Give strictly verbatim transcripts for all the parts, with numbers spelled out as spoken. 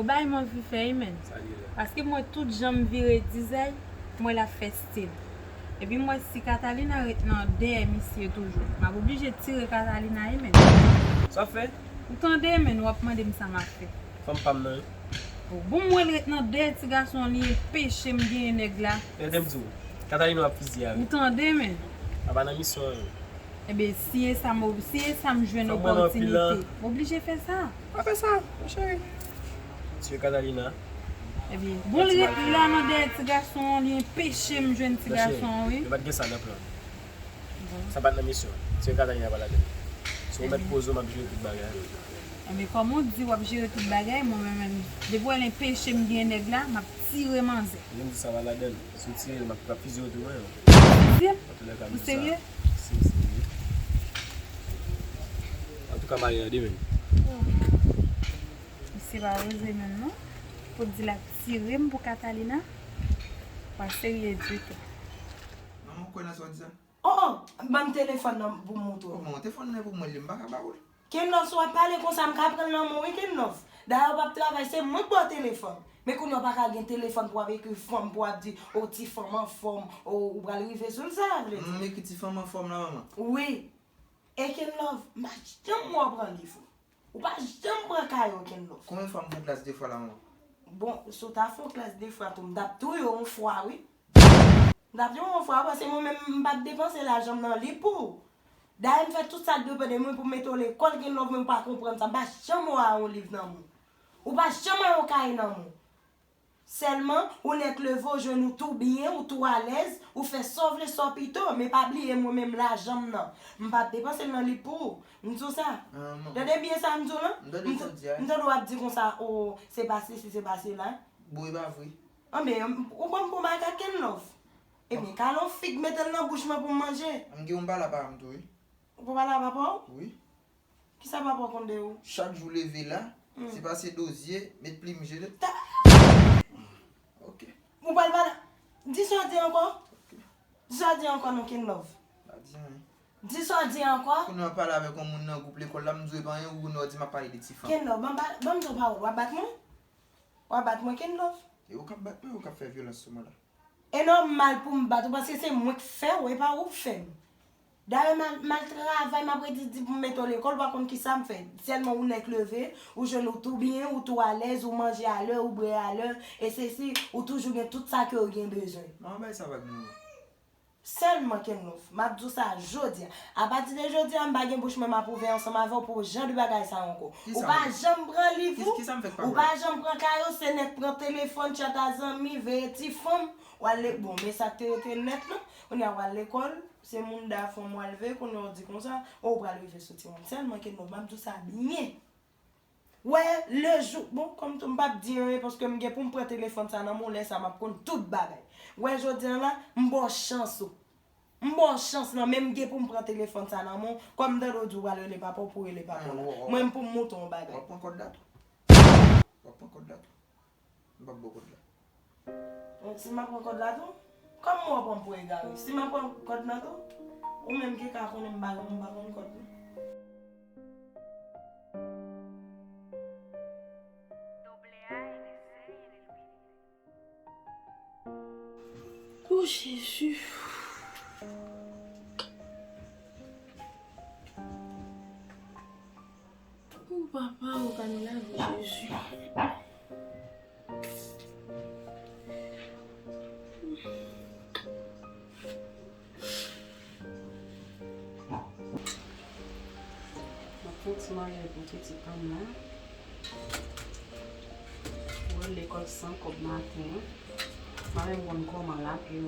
Bay m anvi fè wi menn. Paske m wè tout jan m vire dizèy, m wè l ap fè stil. Epi m wè si Catalina ret nan dèyè misye toujou, m ap oblije tire Catalina wi menn. Sa w ap fè? Ou tande menn, w ap mande m sa m ap fè. Fanm pa m nan wi. Bon, m wè l ret nan dèyè ti gason an, li enpeche m genyen nèg la. Tande m di w, Catalina w ap fizye avè l. Ou tande menn? Sa pa nan misyon an. Ebyen, si e sa m, si e sa m jwenn opòtinite, m oblije fè sa. Pa fè sa, mon cheri. Tiye Catalina. Ebyen, bon, l ret la nan dèyè ti gason an, li enpeche m jwenn ti gason an wi. Yo pa t gen sa nan plan. Sa pa t nan misyon. Tiye Catalina pa ladann. Si w mèt poze w, m ap jere tout bagay. Ebyen, kòm ou di w ap jere tout bagay, mwen menm, menm, depi w wè l enpeche m gen nèg la, m ap tire manzè. Jan m di sa pa ladann. Si w tire l, m ap, m ap fizye w tou, mwen. Fizye m? Ou serye? Si, m serye. Antouka, m ale tande menn. Misye pa poze menm non. Pou di l ap tire m pou Catalina. Pa serye ditou. Manman, ou kwè nan sa w di a? Oh, oh, ban m telefòn nan pou m moutre w. Kòman? Telefòn nan pou mwen, li, m pa ka ba ou l. Kenlove, si w ap pale konsa, m ka pran l nan men w wi, Kenlove. Dayè, w p ap travay, se mwen k ba w telefòn. Men kounye a, w pa ka gen telefòn pou w ap ekri fanm, pou w ap di, o, ti fanm anfòm, o, ou pral rive sou l, sa vle di. M ekri ti fanm anfòm la, manman? Wi. E Kenlove, m pa janm wè w pran liv ou. Ou pa janm pran kaye w, Kenlove. Konbyen fwa m pran klas de fwa la, manman? Bon, si w ta fè yon klas de fwa tou, m t ap touye w yon fwa, wi. M t ap di w yon fwa, paske mwen menm, m p ap depanse lajan m nan liv pou ou. Dayè, m fè tout sa k depann de mwen pou m mete w lekòl, Kenlove, men ou pa konprann sa. M pa janm wè w ak yon liv nan men w. Ou pa janm wè yon kaye nan men w. Sèlman, ou nèk leve, ou jwenn ou tou byen, ou tou alèz, ou fè sa w vle, sa w pito, men pa bliye mwen menm lajan m nan. M p ap depanse l nan liv pou ou. M di w sa. Tande byen sa m di w lan? M tande w ap di konsa, o, se pa sesi, se pa sela. Bon, e pa vre. Anben, ou pran m pou makak, Kenlove. Ebyen, kale yon fig, mete l nan bouch mwen pou m manje. M gen yon pale a papa m tou, wi. Ou pale a papa w? Wi. Kisa papa w konn de ou? Chak jou leve la, se pase do zye, met plim je. Ok. Ou pral pale. Di sa w di ankò. Ok. Di sa w di ankò non, Kenlove. Pa di anyen. Di sa w di ankò. Kounye a w pale avèk yon moun nan gwoup lekòl la, m di w e pa anyen, ou kounye a w di m ap pale de ti fanm. Kenlove, ban m pa, ban m di w pawòl, w ap bat mwen? W ap bat mwen, Kenlove? E ou k ap bat mwen, ou k ap fè vyolans sou mwen la. E nòmal pou m bat ou, paske se mwen k fè w, e pa ou k fè m. Dayè, m al, m al travay, m ap redi di pou m mete w lekòl, ou pa konn kisa m fè. Sèlman ou nèk leve, ou jwenn ou tou byen, ou tou alèz, ou manje alè, ou bwè alè, e sesi, ou toujou gen tout sa ke w gen bezwen. Manman, bay sa vag non. Sèlman, Kenlove, m ap di w sa jodi a. Apati de jodi a, m pa gen bouch mwen m ap ouvè ansanm avè w pou jan de bagay sa ankò. Ou pa janm pran liv ou, ou pa janm pran kaye w, se nèk pran telefòn, tchat a zanmi, veye ti fanm, w al le-, bon, men sa k te rete nèt lan, kounye a w al lekòl, se moun da fanm w al veye, kounye a w di konsa, o, ou pral rive sou timoun. Sèlman, Kenlove, m ap di w sa byen. Wè, lejou, bon, kòm tou m p ap di anyen, paske m gen pou m pran telefòn sa nan men w, lè sa m ap konn tout bagay. Wè, jodi a la, m ba w chans ou. M ba w chans lan, men m gen pou m pran telefòn sa nan men w, kòm m tande w di w pral rele papa w, pou w rele papa w la. Mwen, m pou m montre w yon bagay. W ap pran kòd la tou. W ap pran kòd la tou. M p ap ba w kòd la. Bon, si m ap pran kòd la tou, kòm mwen w pran m pou egare. Si m ap pran kòd la tou, ou menm ki ka konnen m pa, m pa konn kòd non. O Jezi. O papa, o Pamela, o Jezi. Mwen fè ti manje pou pitit pa m nan. Pou al lekòl san kòb maten an. Mwen menm konn kòman l ap ye.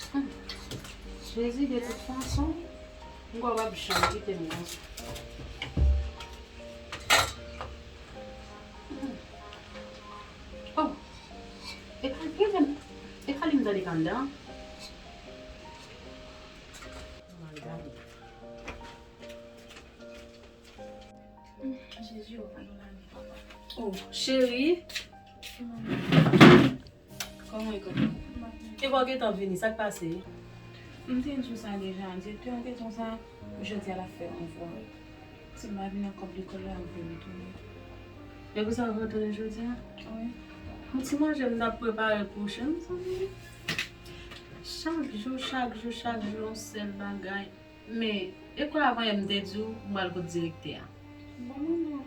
Hmm. Jezi, de tout fason, m kwè w p ap janm kite m konsa. Hmm. Oh! E ka, e ka, e ka li m tande k anndan? M al gade. Jezi, ou pa gen lage, papa. Oh, cheri. Kòman e kontan? E pa w gentan vini, sa k pase? M te di w sa deja, direktè an te di w sa, jodi a l ap fè yon vòl. Si m pa vin ak kòb lekòl la, m vle retounen. E pou sa w retounen jodi a? Wi. Yon ti manje m t ap prepare pou ou, cheri, mezanmi. Chak jou, chak jou, chak jou, yon sèl bagay. Men, e kwa avan yè m te di w, m pral kot direktè a? Bon, manman,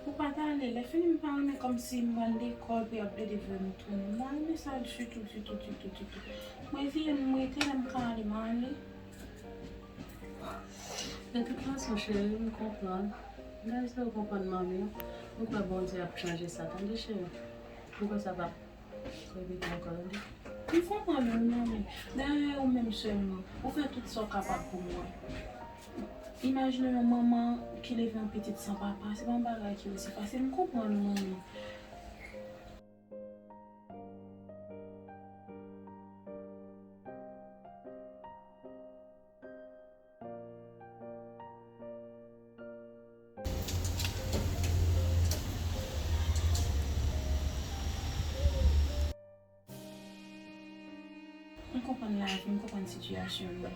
ou pa t ale. Lè fini, m pa renmen kòmsi m pral lekòl, pou y ap plede voye m tounen. M pa renmen sa ditou, ditou, ditou, ditou. Mwen eseye m rete, lè m ka ale, m ale. De tout fason, cheri, m konprann. M ta eseye w konprann manmi w. M kwè Bondye ap chanje sa, tande, cheri. M kwè sa p ap repete ankò, tande. M konprann ou, manmi. Dayè, ou menm sè m nan, ou fè tout sa w kapab pou mwen. Imajine yon manman ki leve yon pitit san papa, se pa yon bagay ki osi fasil. M konprann ou, manmi. M konprann lavi, m konprann sitiyasyon yo.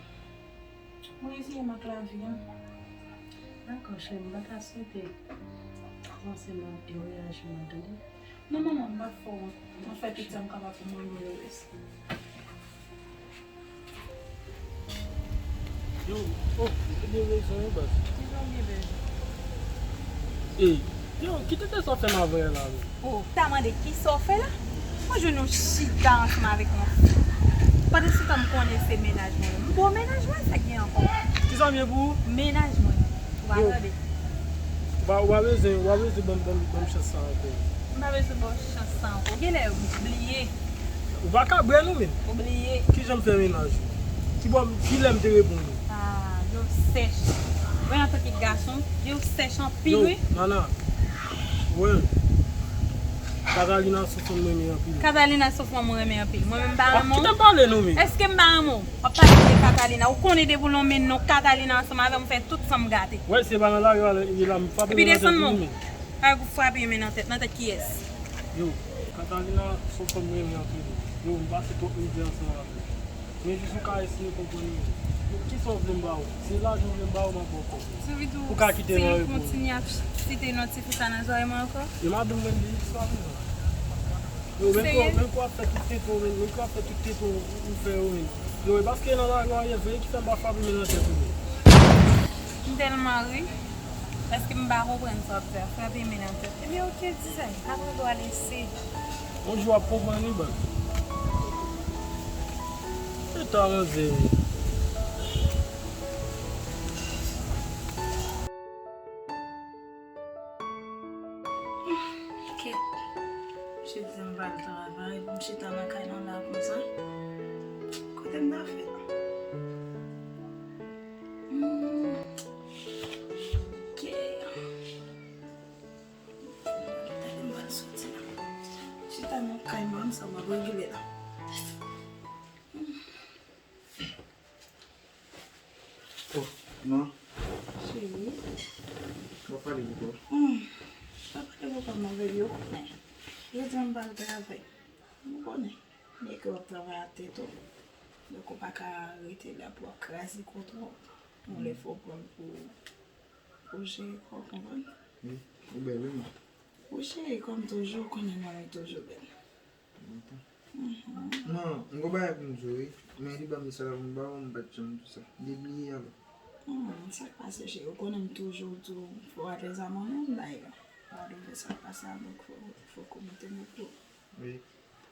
Mwen reziye m ak lavi an. Dakò, cheri, m pa ta swete kòmanse mal e reyaji mal, tande. Non, manman, m p ap fè w wont. Mwen fè tout sa m kapab pou mwen, mwen reyisi. Yo, oh, ou gen rezon, wi, baz. Ki jan w gen rezon? Ey, yo, ki tenten sa w fè m avè la, wi? Oh, ta mande ki sa w fè la? Mwen jwenn ou chita ansanm avèk yon fi. Pandan se tan m konnen se mennaj mwen. M bo mennaj mwen, sa k gen ankò? Ki sa m ye pou ou? Mennaj mwen. Ou pa tande. Ou pa, ou pa bezwen, ou pa bezwen ban m, ban m, ban m chans sa ankò. M pa bezwen ba w chans sa ankò. Genlè ou bliye. Ou pa ka bwè non, men. Ou bliye. Ki jan m fè mennaj ou? Ki bò, ki lè m te reponn ou? Ah, je w sèch. Mwen, antanke gason, je w sèch anpil, wi. Yo, Nana. Wè. Catalina se yon fanm mwen renmen anpil. Catalina se yon fanm mwen renmen anpil. Mwen menm m pa renmen w. Kite m pale non, men. Èske m pa renmen w? W ap pale de Catalina. Ou konnen depi w lonmen non Catalina ansanm avè m, ou fè tout san m gate. Wè, se pa nan lari a li la, m frape men nan tèt ou, men. Epi desann men w. Ay, ou frape men nan tèt. Nan tèt kiyès? Yo, Catalina se yon fanm mwen renmen anpil. Yo, m pase twòp mizè ansanm avè l. Men jis ou ka eseye konprann mwen. Yo, kisa w vle m ba ou? Se lajan w vle m ba ou, m ap ba w kòb. Ou ka kite m an repo. Si w kontinye ap site non ti fi sa nan zòrèy mwen ankò? E madanm mwen li, jis la prezan. Yo, menm kò, menm kò ap fè tout tenten, menm, menm kò ap fè tout tenten ou fè yo, menm. Yo, e paske nan lari a ye vre ki fè m pa frape men nan tèt ou, menm. M tèlman ri, paske m pa konprann sa w ap di a. Frape men nan tèt. Ebyen, oke, di sa. Apre, w a lese. Yon jou w ap konprann, wi, baz. Eta manzè. Kèt. Misye di m pa al travay, pou m chita nan kay lan la konsa. Kote m ta fè? Hmm. Kè. Gade m pa al soti la. Chita nan kay mwen, sa m ap regle la. Oh, non. Cheri. W ap pale poukò? Hmm. W ap pale poukò m avè l, yo konnen. Yo di m pa al travay. Ou konnen. Nèg yo ap travay ak tèt ou. Donk ou pa ka rete la pou w ap kraze kò twòp. Yon lè fò w pran l pou, pou w jere kò w, konprann? Wi, ou bèl, wi, man. Ou cheri, kòm toujou, ou konnen mwen toujou bèl. Mhm. Non, m gon bagay pou m di w, wi. Men li ban m sa la pou m ba w, m pa t janm di w sa. Debliye alò. Hmm, sa k pase, cheri? Ou konnen m toujou di w fò w alèz a manman m, dayè. Mwen te fè sa k pase a, donk fò, fò w komante m pou. Wi.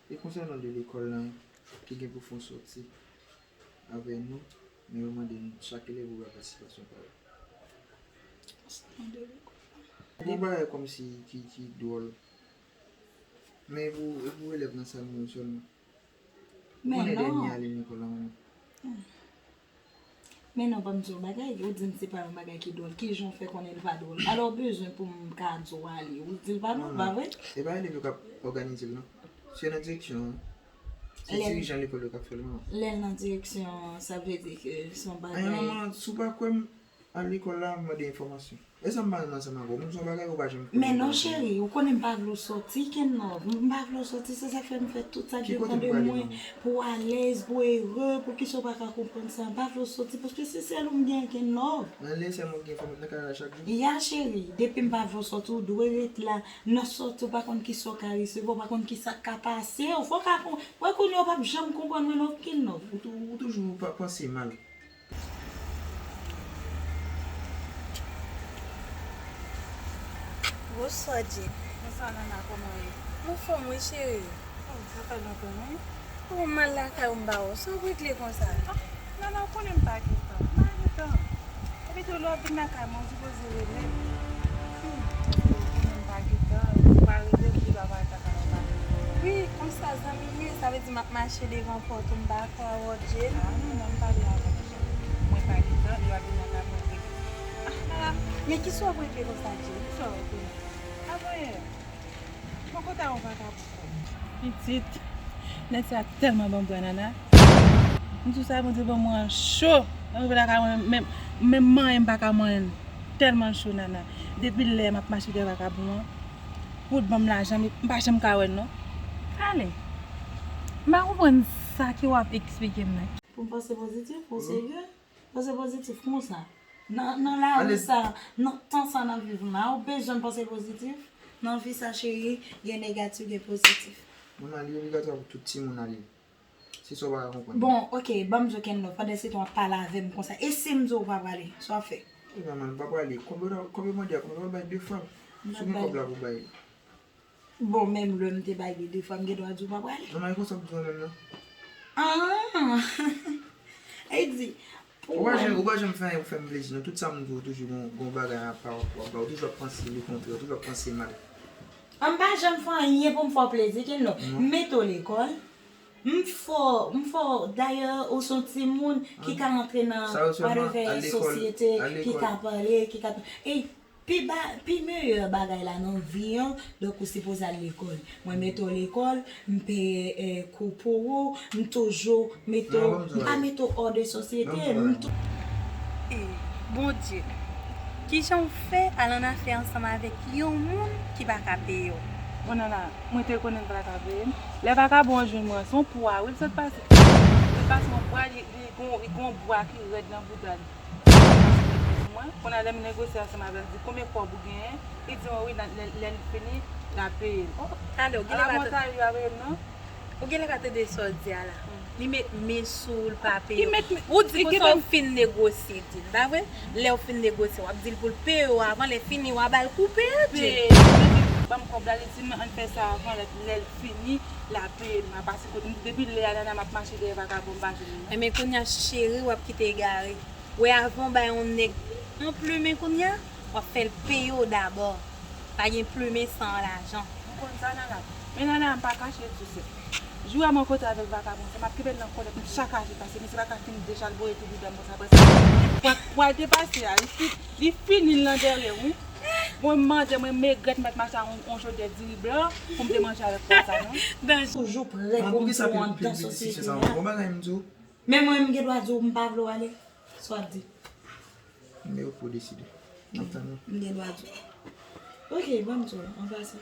E konsènan de lekòl lan, ki gen pou fè yon sòti avè nou, men yo mande n chak elèv pou bay patisipasyon pa yo. Konsènan de lekòl lan. Gon bagay kòmsi ki, ki dwòl. Men e pou, e pou elèv nan sal mwen yo sèlman. Ou konnen dènye ane lekòl la, manman. Hmm. Men non, ban m di w yon bagay, ou di m se pa yon bagay ki dwòl. Kijan w fè konnen l pa dwòl? Alò, w bezwen pou m ka di w ale, ou di l pa dwòl, pa vre? Non, non. E pa elèv yo k ap òganize l, non. Se nan direksyon an. Se dirijan lekòl yo k ap fè l, manman. Lè l nan direksyon an, sa vle di ke se yon bagay. Ay, manman, si w pa kwè m, al lekòl la, mande enfòmasyon. E sa m pa renmen ansanm avè w. Menm se yon bagay ou pa janm fè. Men non, cheri, ou konnen m pa vle w sòti, Kenlove. M pa vle w sòti, se sa k fè m fè tout sa k depann de mwen. Pou w alèz, pou w ere, poukisa w pa ka konprann sa? M pa vle w sòti, paske se sèl ou m gen, Kenlove. Nan lè sèl mwen gen fò m nan kay la chak jou. Ya, cheri, depi m pa vle w sòti, ou dwe ret la. Nan sòti, ou pa konn kisa w ka resevwa, ou pa konn kisa k ka pase w. Fò w ka kon-, wè kounye a w p ap janm konprann mwen non, Kenlove. Ou tou-, ou toujou pa panse mal. Bonswa, Jay. Bonswa, Nana, kòman w ye? Anfòm, wi, cheri. Oh, sa fè lontan, wi. Oh, m al lakay ou, m pa wè w. Sa w regle konsa? Ah, Nana, ou konnen m pa gen tan. M pa gen tan. Epi tou, lè w ap vin lakay mwen, ou sipoze rele m. Hmm, ou konnen m pa gen tan. Ou pa rele m, ou pa parèt lakay mwen. Wi, konsa, zanmi m ye, sa vle di m ap mache devan pòt ou, m pa ka wè w, Jay. Ah, non, non, m pale avè w, cheri. Mwen pa gen tan, lè w ap vin lakay mwen, rele m. Ah, Nana, men kisa w ap regle konsa, Jay? Kisa w ap regle? Avan yè. Bon, kote a yon vakabon? Pitit, nèg sa tèlman ban m bra, Nana. M di w sa, Bondye ban mwen cho. Mwen rive lakay mwen, menm, menm manyen m pa ka manyen l. Tèlman l cho, Nana. Depi lè m ap mache dèyè vakabon an, pou l ban m lajan, m pa janm ka wè l, non. Ale. M pa konprann sa ke w ap eksplike m nan. Pou m panse pozitif, pou w serye, panse pozitif konsa. Nan, nan lavi sa, nan tan sa n ap viv la, ou bezwen panse pozitif. Nan vi sa, cheri, gen negatif, gen pozitif. Mwen, li obligatwa pou tout timoun ale. Se sa w pa ka konprann. Bon, ok, ban m di w, Kenlove, pandan se tan w ap pale avè m konsa. E si m di w ou pa prale, sa w ap fè? E pa mal, m pa prale. Konbyen w ta, konbyen w mande a, konbyen w bay de fwa? Si w gen kòb la pou bay. Bon, menm lè m te bay li de fwa, m gen dwa di w pa prale? Non, men e konsa m di w menm, non. Ah! E di, pou ou pa janm, ou pa janm fè anyen pou fè m plezi, non. Tout sa m di w, toujou gon, gon bagay apa w ap bay, ou toujou ap panse lekontrè, ou toujou ap panse mal. M pa janm fè anyen pou m fè w plezi, Kenlove. M mete w lekòl, m fè w, m fè w, dayè, ou se yon timoun ki ka antre nan whatever sosyete, ki ka pale, ki ka, e Pi ba, pi meyè bagay la nan vi an, donk ou sipoze al lekòl. Mwen mete w lekòl, m peye, eh, kou pou ou, m toujou mete w, m pa mete w hors de société, m tou- E, Bondye, kijan w fè al an afè ansanm avèk yon moun ki pa ka peye w? Bon, Nana, mwen te konnen l pa ka peye m. Lè vakabon an jwenn mwen, se yon pwa, wi, l sot pase. Li pase yon pwa, li, li gon, li gon bwa ki rèd nan bouda li. Mwen, kounye a lè m negosye ansanm avè l, di, "Konbyen kòb ou genyen?" Li di mwen, "Wi, lè, lè, lè l fini, l a peye l." Oh, alò, genlè pa tande, ou genlè pa tande sa w di a la. Li met men sou w, l pa peye w. Ou di konsa w fin negosye, di l, pa vre? Lè w fin negosye, w ap di l pou l peye w avan, lè fini, w a ba l koupe a, di. Peye, li di, "Ban m kòb la," li di, "Ann fè sa avan, lè, lè l fini, l a peye m." M a pase kote m, depi lè a, Nana, m ap mache dèyè vakabon, m pa jwenn li. Enben, kounye a, cheri, w ap kite egare. Wè, avan w bay yon nèg yon plimen kounye a, w ap fè l peye w dabò. Pa gen plimen san lajan. M konn sa, Nana. Men, Nana, m pa kache l sou sèt. Jou a m rankontre avèk vakabon sa, m ap kenbe l nan kòlèt, m sakaje, paske misye pa ka fin dechalbore tou bouda m konsa, apre sa, pwa, pwa l te pase a, li fi-, li fini l nan dèyè, wi. Mwen, m mande, mwen, m regrèt m pa t mache a yon, yon jodè diri blan pou m te manje avèk pwa sa, non. Toujou prè pou m pran anndan sosyete a. Bon bagay, m di w. Men mwen, m gen dwa di w m pa vle w ale. Sa w ap di? Men ou pou deside. M ap tann ou. M gen dwa di w. Ok, ban m di w, an pasan.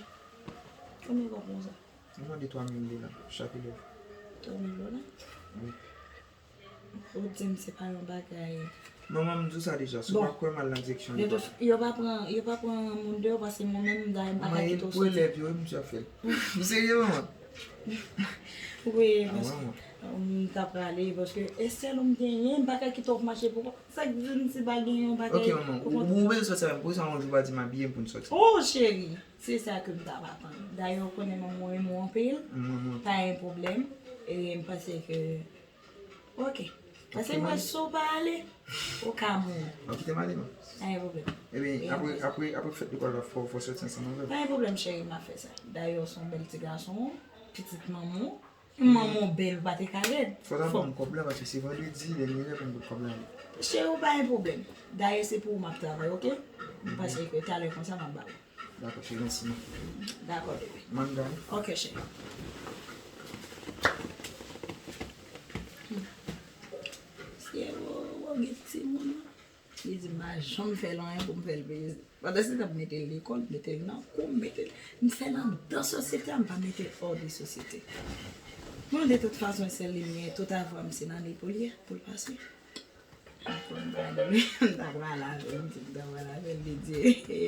Konbyen kòb konsa? Ou mande twa mil dola, chak elèv. Twa mil dola? Wi. Ou di m se pa yon bagay. Manman m di w sa deja, si w pa kwè m al nan direksyon lekòl. Yo pa pran, yo pa pran moun deyò paske mwen menm, dayè, m pa ka kite w soti. Manman, pou elèv yo, wi, misye ap fè l. M serye, manman. Wi, paske, m ta prale, paske e sèl ou m genyen, m pa ka kite w ap mache pou kont. Sa k di m si pa gen yon bagay. Ok, manman, ou, ou bezwen sòti avè m, poukisa yon jou pa di m abiye m pou n sòti? Oh, cheri, se sa ke m t ap atann. Dayè, ou konnen manman w renmen w anpil. M renmen w anpil. Pa gen pwoblèm. E m panse ke Ok. Paske m wè si w pa ale, ou ka mouri. W ap kite m ale, non? Pa gen pwoblèm. Ebyen, apre, apre, apre fèt lekòl la, fò, fò sòti ansanm avè m. Pa gen pwoblèm, cheri, m ap fè sa. Dayè, w se yon bèl ti gason, pitit manman w. Manman w bèl, ou pa te ka rèd. Fò w ta ban m kòb la, paske se vandredi, dènye lè pou m pot kòb la ale. Cheri, ou pa gen pwoblèm. Dayè, se pou ou m ap travay, ok? M panse ke talè konsa, m ap ba ou. Dakò, cheri, mèsi, non. Dakò, bebe. Manda, wi. Ok, cheri. Hmm. Sye, wo, wo, gen timoun, non? Li di m pa Janm fè l anyen pou m fè l peye. Pandan se tan, m mete l lekòl, m mete l nan kou, m mete l, m fè l anndan sosyete a, m pa mete l hors de sosyete. Bon, de tout fason, sèl li m gen, tout avwa m se nan li pou l ye, pou l pase. Ankò m pa li, m ta pral avè l, m di m ta pral avè l, li di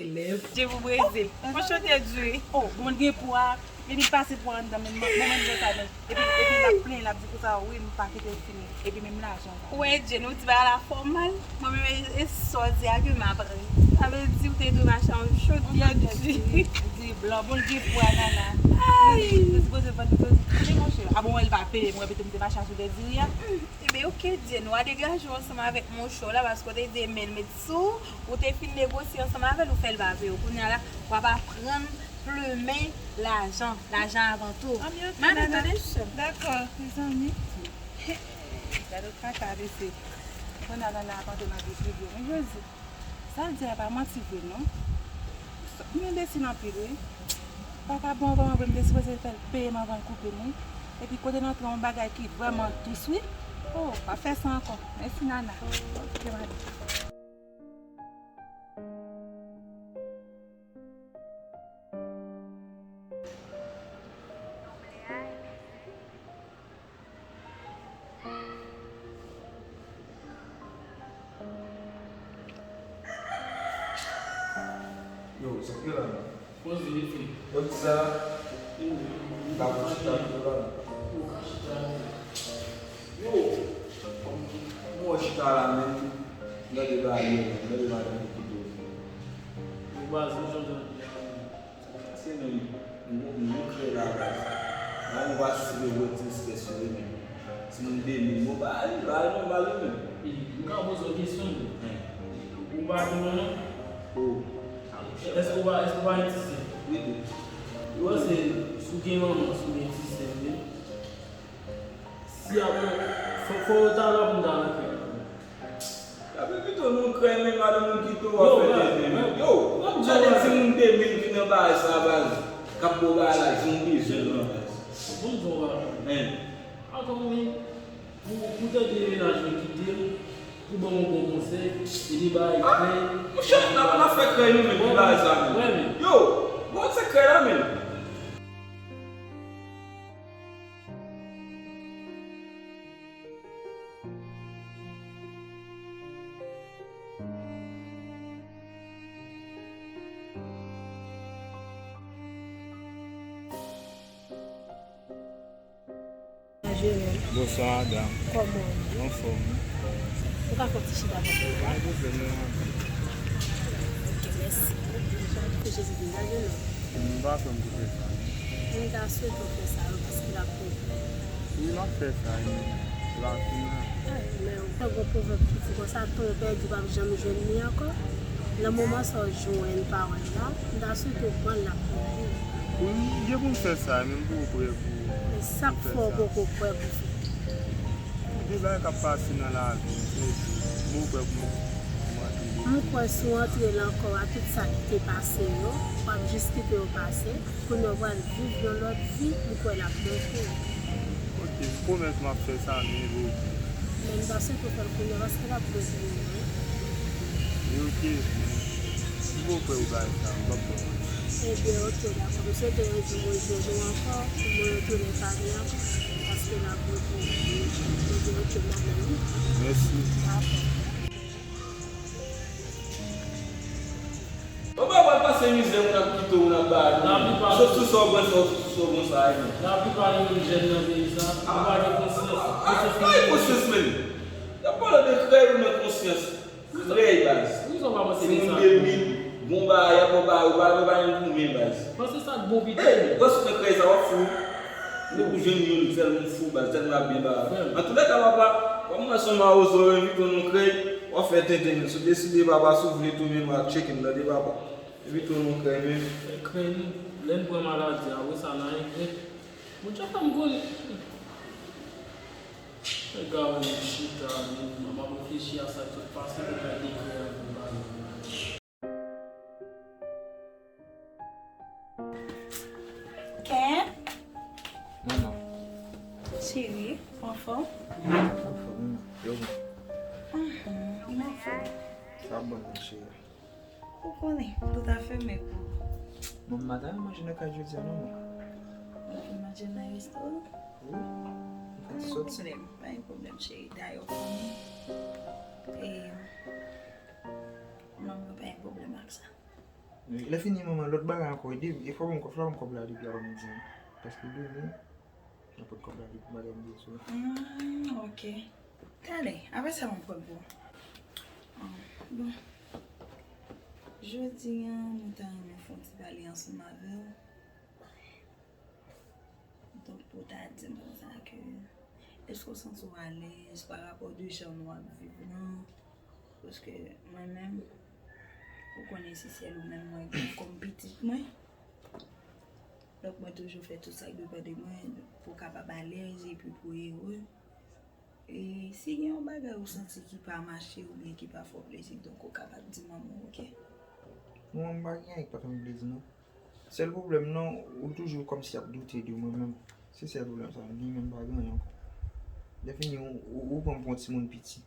elèv. Je vous brésil. Mon show te dure. Oh, bon, gen pou a, epi l pase pou anndan, men mwen menm jan sa, men epi, epi l ap plenyen, l ap di konsa, wi, m pa kite l fini. Epi menm lajan. Ou wè, Jane, ou di bagay la fè w mal. Mwen menm, e, e sa w di a ke m ap ri. Sa vle di ou te dwe mache a yon chodyè di. Di blan, bon, l gen pwa, nana. Ay! Ou sipoze vann li, kote monchè? A bon, wè, l pa peye mwen, epi tou m te mache a chodyè diri a. Hmm, ebyen, oke, Jane, w a degaje w ansanm avèk monchè w la, paske w te di men l met sou, ou te fin negosye ansanm avè l, ou fè l pa peye w. Kounye a la, w ap aprann plumen lajan, lajan avan tou. Mami, tande, sè m. Dakò, mezanmi. Gade kaka, mesye. Kounye a, nana ap antre nan vi prive m. Wi, Josie, sa l di a pa manti vre, non. M enbesil anpil, wi. Pa ka bon, bon, bon, m te sipoze fè l peye m anvan l koupe m, wi. Epi kote n antre yon bagay ki vrèman dous, wi. Oh, pa fè sa ankò. Mèsi, nana. Ok, mami. Yo, sa k gen la menm? Poze, mesye. Yo, ti sa la? Wi. M ka pou chita tou la. Ou ka chita tou. Yo! M wè chita la menm. Gade bagay yo menm. Gade madanm ki tou. Yo, baz, ou janm jan. Se menm, nou, nou kreye la baz. La nou pa sou le wòl ti espès yo menm. Timoun de mil, bon, ba, li, ba, li nòmal li menm. E, m ka poze w kesyon, wi. Ou pa gen manman? Oh. Èske w pa, èske w pa gen ti sè? Wi, wi. Ou panse, si w gen manman, si w gen ti sè, wi. Si apre, fò, fò yo ta la pou m ta rantre. Apre pito nou kreye men madanm nou kite w ap fè tenten. Yo, gade timoun de mil ki nan bagay sa baz, k ap ba w bagay la jan w bezwen l lan baz. Bon, bon, bon. Hein. Ankò wi, pou, pou tande mennaj mwen kite m, pou ban m yon bon konsèy, e de bagay krèy. Monchè, n ap, n ap fè krèy nou menm pou bagay sa menm. Yo, bon, se krèy la menm. Bonswa, madanm. Kòman w ye? Anfòm, wi. Ou ka fè yon ti chita avè m? Pa gen pwoblèm, non, madanm. Ok, mèsi. Ke Jezi degaje non. M pa kwè m pou fè sa, non. M ta swete w fè sa, wi, paske l ap bon pou ou. Wi, m ap fè sa, wi, men l ap fin la. Ay, men ou konn gon pwovèb ki di konsa, tan w pèdi, w p ap janm jwenn li ankò. Nan moman sa w jwenn pawòl la, m ta swete w pran l, l ap bon pou ou. Wi, m gen pou m fè sa, men m poko prè pou. Men sa k fè w poko prè pou fè? Gen bagay k ap pase nan lavi m, se m poko prè pou m, pou m antre dedan. M kwè si w antre la ankò a tout sa ki te pase yo, w ap jis kite yo pase. Kounye a w pral viv yon lòt vi, m kwè l ap bon pou ou. Ok, m pwomèt m ap fè sa, men bon. Men m ta swete w fè l kounye a, paske l ap bon pou ou, wi. Wi, ok. M poko prè pou bagay sa, m p ap pran. Ebyen, ok, dakò. M swete yon jou mwen jwenn ou ankò, pou mwen retounen pale ankò, paske l ap bon pou ou. Ebyen, ok, m ap men wi. Mèsi. Dakò. Ou pa pral pase mizè, moun ap kite w, moun ap ba w. Laplipa. Sot sou sa w pran, sot sou sa w pran sa, e. Laplipa de nou jèn nan peyi sa, nou pa gen konsyans. Konsyans pa gen konsyans menm. Y ap pale de krèy ou nan konsyans. Krèy, baz. Timoun de mil, bon bagay, y ap ba w, ba yo pa gen goumen, baz. Panse sa k bon pito. Ey, w ap sot nan krèy sa, w ap fou. Depi w jwenn youn, tèlman fou, baz, tèlman ap byen ba. Antoulèka, papa, kòm mwen se yon mawozo, yo envite w nan krèy, w ap fè tenten, men si w deside, papa, si w vle tou, men nou ap tcheke m, tande, papa. Envite w nan krèy, men. Krèy, lè n pran maladi a, apre sa, n a regrèt. Bondye fè m konnen. Nèg la wè m chita, men m ap reflechi a sa k sot pase, pou mwen dekrè a pou m pale. Ken? Manman. Cheri, ou anfòm? Anfòm, manman. Yo bon. Ahn, ou anfòm? Sa bon, mon cheri. Ou konnen, tout afè men pou. Manman, m ta manje nan kay jodi a, non, manman. Ou vin manje nan restoran? Wi. M fè ti soti. Pa gen pwoblèm, pa gen pwoblèm, cheri. Dayè, ou konnen. E, manman pa gen pwoblèm ak sa. Lè fini, manman, lòt bagay ankò, ede, e fò ban m kòb, fò ban m kòb la depi apre midi an. Paske demen, nan pot kòb la depi bagay m bezwen. Hmm, ok. Talè, apre sa, mwen pran pou ou. Ah, bon. Jodi a, mwen ta renmen fè yon ti pale ansanm avè w. Donk, pou w ta di m konsa ke, èske w santi w alèz pa rapò de jan nou ap viv lan? Paske mwen menm, ou konnen se sèl ou menm mwen gen kòm pitit mwen. Donk, mwen toujou fè tout sa k depann de mwen pou w kapab alèz epi pou w ere. E si gen yon bagay ou santi ki pa mache oubyen ki pa fè w plezi, donk ou kapab di manman w, ok? Non, m pa gen anyen ki pa fè m plezi, non. Sèl pwoblèm nan, ou toujou kòmsi ap doute de mwen menm. Se sèl pwoblèm sa, m gen menm pa gen anyen ankò. Lè fini, ou, ou, ou pran m pou yon timoun piti.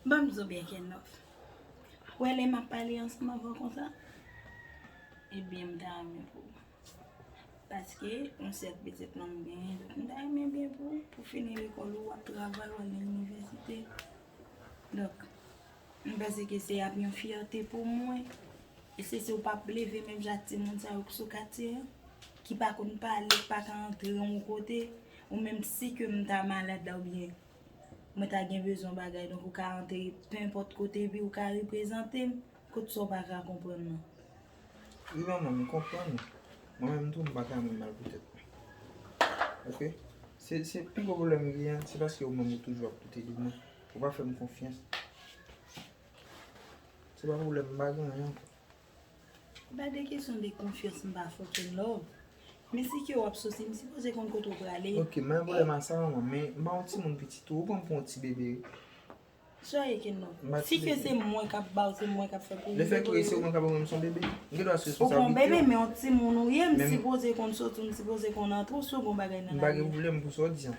Ban m di w byen, Kenlove. Ou wè lè m ap pale ansanm avè w konsa? Ebyen, m ta renmen pou ou. Paske, yon sèl pitit mwen m genyen, donk m ta renmen byen pou ou, pou fini lekòl ou, w ap travay, w al nan inivèsite. Donk, m panse ke se ap yon fyète pou mwen. E se si w p ap leve menm jan ak timoun sa yo k sou katye an, ki pa konn pale, k pa ka antre yon kote, ou menm si ke m ta malad la oubyen mwen ta gen bezwen bagay, donk ou ka antre penpòt kote epi ou ka reprezante m, kot sa w pa ka konprann nan. Wi, manman, m konprann ou. Mwen menm tou, m pa ta renmen mal pou tèt mwen. Ok? Se, se pi gwo pwoblèm m genyen an, se paske ou menm ou toujou ap doute de mwen. Ou pa fè m konfyans. Se pa pwoblèm, m pa gen anyen ankò. Pa de kesyon de konfyans, m pa fucking love. Men si ke w ap soti, m sipoze konn kote w prale. Ok, m pa gen pwoblèm a sa, manman, men m pa yon timoun piti tou, ou pran m pou yon ti bebe. Soyez que non. Si ke se mwen k ap ba w, se mwen k ap fè pou ou. Lefètke se ou menm k ap ba mwen, m se yon bebe. M gen dwa sou responsablite w. Ou pa yon bebe, men yon timoun ou ye, m sipoze konn soti, m sipoze konn antre, ou si w gen yon bagay nan lavi. M pa gen pwoblèm pou sa w di an.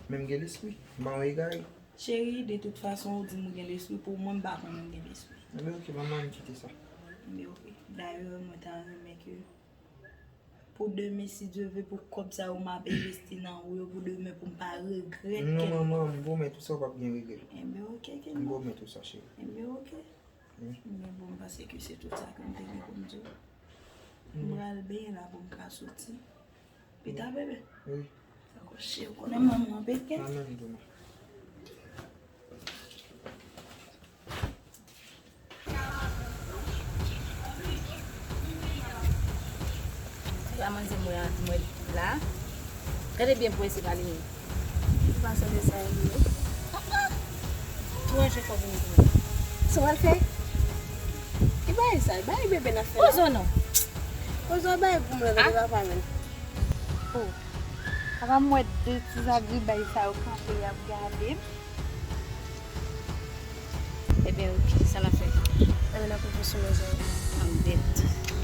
Men m gen lespri. M pa yon egare. Cheri, de tout fason, ou di m ou gen lespri, pou mwen, m pa konnen w gen lespri. Enben, ok, manman, ann kite sa. Enben, ok. Dayè, mwen ta renmen ke pou demen, si Dye vle, pou kòb sa yo m ap envesti nan ou yo pou demen, pou m pa regrèt kèk. Non, manman, m pwomèt ou sa, ou p ap gen regrèt. Enben, ok, Kenlove. M pwomèt ou sa, cheri. Enben, ok. Wi. Enben, bon, m panse ke se tout sa ke m te gen pou m di w. M pral benyen la pou m ka soti. Pita, bebe. Wi. Dakò, cheri, ou konnen manman an pete. Amèn, Dona. Se pa manzè mwen an ki mwen la. Gade byen pou wè se pa li menm. Ou pa sonje sa e li ye. Tou anje kò vini pou mwen. Sa w al fè? Ki bagay sa? Bagay bebe n ap fè la. Poze w non. Poze w bagay pou mwen, gade papa menm. Oh. Papa m wè de ti zagribay sa yo kanpe y ap gade m. Ebyen, ok, sa n ap fè? Ebyen, n ap pran sou manje. An bèt.